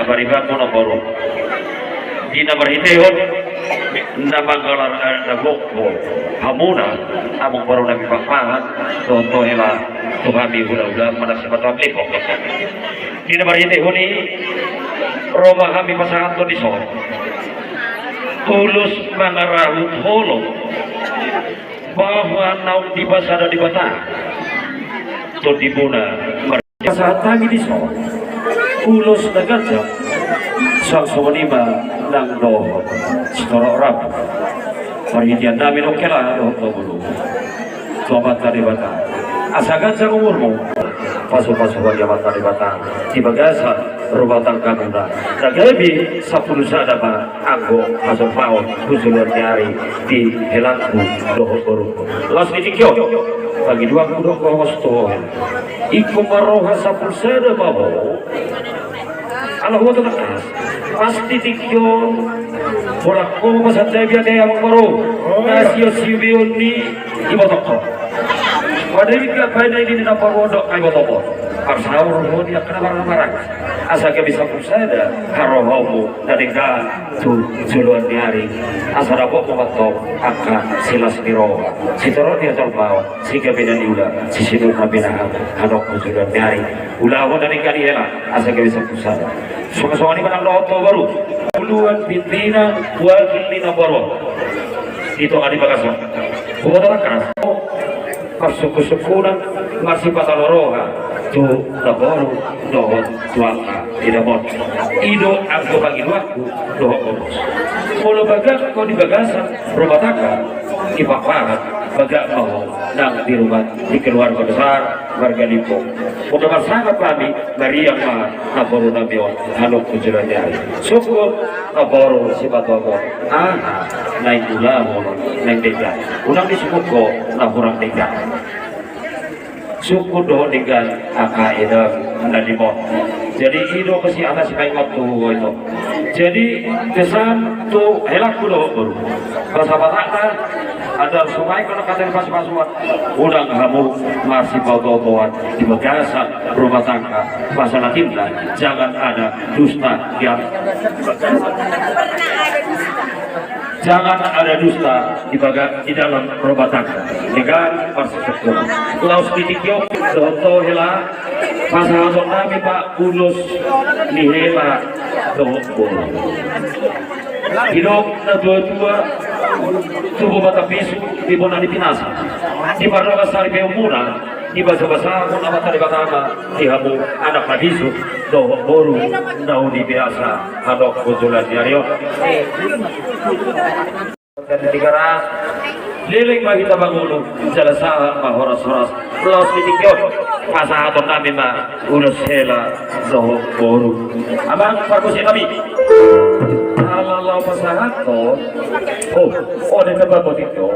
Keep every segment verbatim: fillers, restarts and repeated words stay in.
Paribanmu na boru. Di na marhitehon na manggalar, eh, na gokhon hamuna, amang boru nami Pakpahan, dohot hela tu hami hulahula manang sipatuam lipok. Di na marhitehon i ro ma hami pasahathon dison ulos mangarahut holong bahwa naung dipasada Debata tondimuna mar- Pasahat hami dison ulos na ganjang, suang songon i ma nang dohot sitorop rambu. Parhitean nami do hela dohot boru tu Amanta Debata, asa ganjang umurmu, pasupasu bagi Amanta Debata di bagasan rumah tanggamuna, na gabe sampulu sada ma anggo hasompaon tu joloan ni ari di helangku dohot borungku. Laos di tingki on, pangidoanku do hohom tu ho hela. Ingkon marroha sampulu sada ma ho. Ala huboto tangkas, pasti tingki on holan ho ma santabi ate amang boru, na siosiubeon ni ibotongku. Pada ingkon baen na i di na paruondok ai ibotongku. Parsaur ho di angka na marhahamaranggi, asa gabe sampulu sada harohaonmu na denggan tu joloan ni ari, asa dapotmu mantong angka silas ni roha, sitorop ni hatorbaon, sigabe na niula, sisinurat na pinahan, hadok tu joloan ni ari. Ulahon na denggan i hela, asa gabe sampulu sada. Songon, songon i ma nang dohot ho boru, uluan pimpinan wakil ni na boru di tonga ni bagasan. Huboto tangkas parsungkunsungkunan, marsipatalo roha tu na boru dohot tu angka inang on. I do anggo pangidoanku dohot ho. Molo bagak ho di bagasan rumah tangga, i Pakpahan, bagak ma ho nang di rumah, di keluarga besar marga Limbong. Molo marsangap hami, mariang ma na boru nami on, hadok tu joloan ni ari. Sungkun na boru sipatuam on, aha naeng ulahon naeng denggan, unang disungkun ho na hurang denggan. Sungkun dohot denggan angka edam na lima on. Jadi i do kesi atas paingot tu ho itu. Jadi pesan tu helangku dohot boru, bahasa Batakna, andar so baen hona hata ni pasupasuan, unang hamu marsipaotoan di bagasan rumah tangga, bahasa Latinna, jangan ada dusta di antara, jangan ada dusta di baga-, di dalam rumah tangga. Denggan parsungkunsungkunan. Laos di tingki on dohot ho hela, pasahaton nami ma ulos ni hela dohot boru. Didok na tuatua, tubu ma tambisu di bona ni pinasa. Di pardongan saripeonmuna, dibasabasahon Amanta Debata ma di hamu anak na bisuk dohot boru na uli biasa, hadok tu joloan ni ari on. Leleng ma hita mangolu, jala sahat ma horashoras. Laos di tingki on pasahaton nami ma ulos hela dohot boru. Amang pargonsi nami, ala laho pasahathon. Oh, oh, ada tempat botik yo.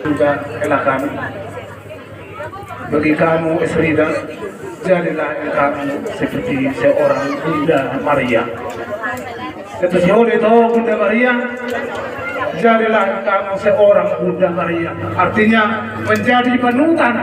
Sudah, enak kan? Bagi kamu, Esrida, jadilah engkau seperti seorang Bunda Maria. Kata si Ode to, Bunda Maria, jadilah engkau seorang Bunda Maria. Artinya, menjadi panutan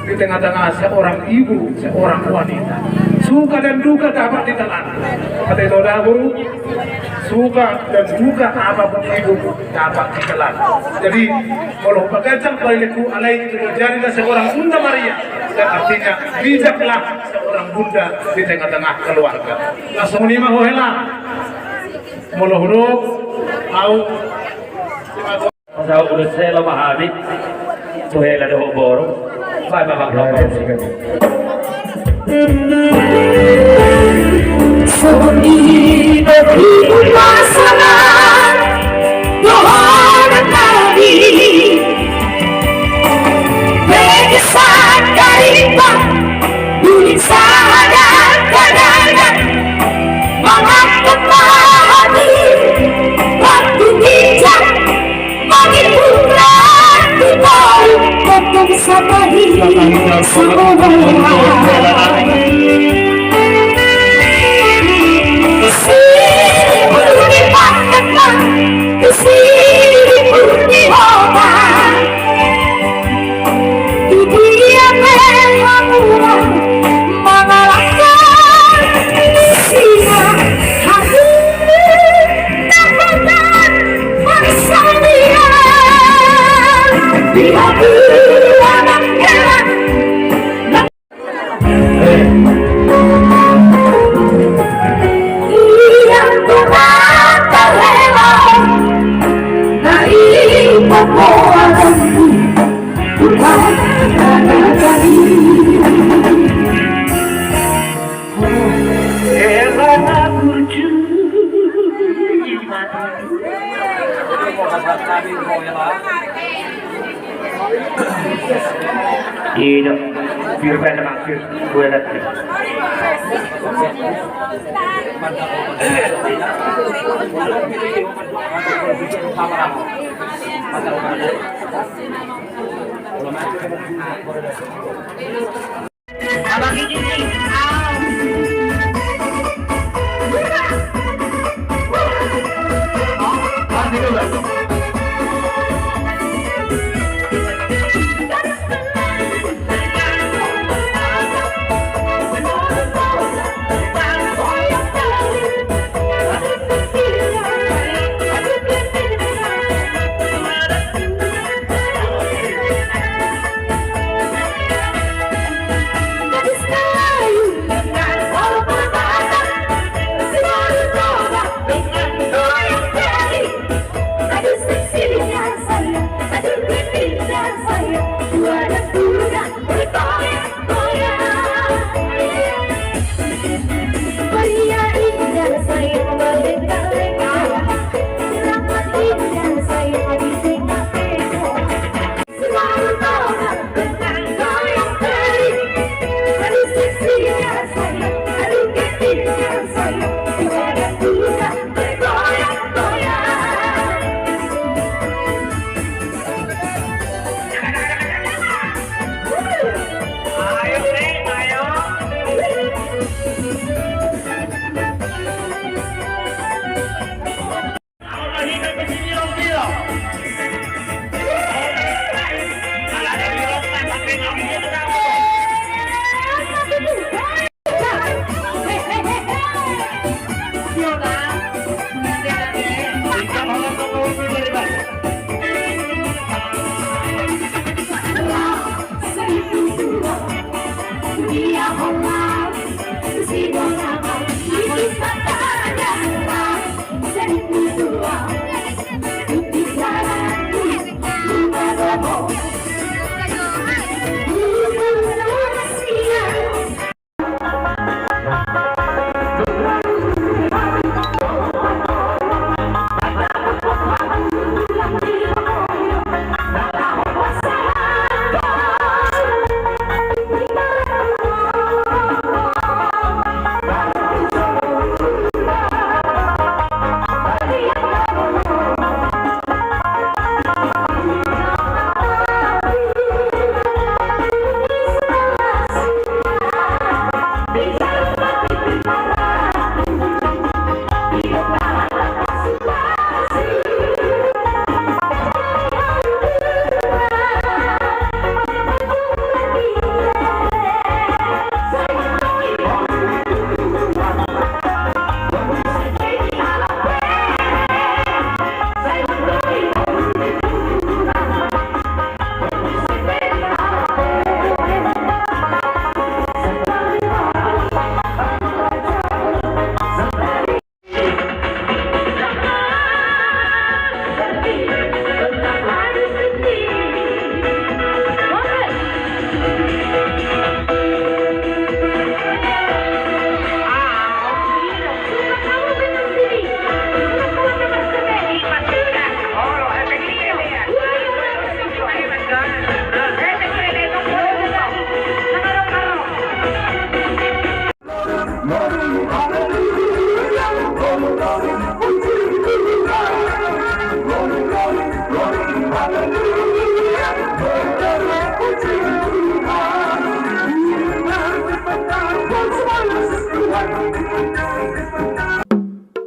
di tengah-tengah seorang ibu, seorang wanita. Suka dan duka dapat ditelan. Kata itu dah, Bu. Suka dan duka apapun hidup dapat ditelan. Jadi, molo paganjang pailingku alai jadilah seorang Bunda Maria. Dan artinya, bijaklah seorang bunda di tengah-tengah keluarga. Langsung ni ma ho hela. Molo hudok, au. Pasahat ulos hela ma hami tu hela dohot boru. Baen ma, baen ma. Songon i do di pasahat dohonon nami. Bege sandari pa, duling sahadang kadangan. Mangan ma hami, waktu bijak. Mangihut tu toru, gondang satahi, satahi, satahi. Siribur di pangan, siribur di hota. Di dia pe hamu mangalangka, Ida, pir bela maksud gue lihat.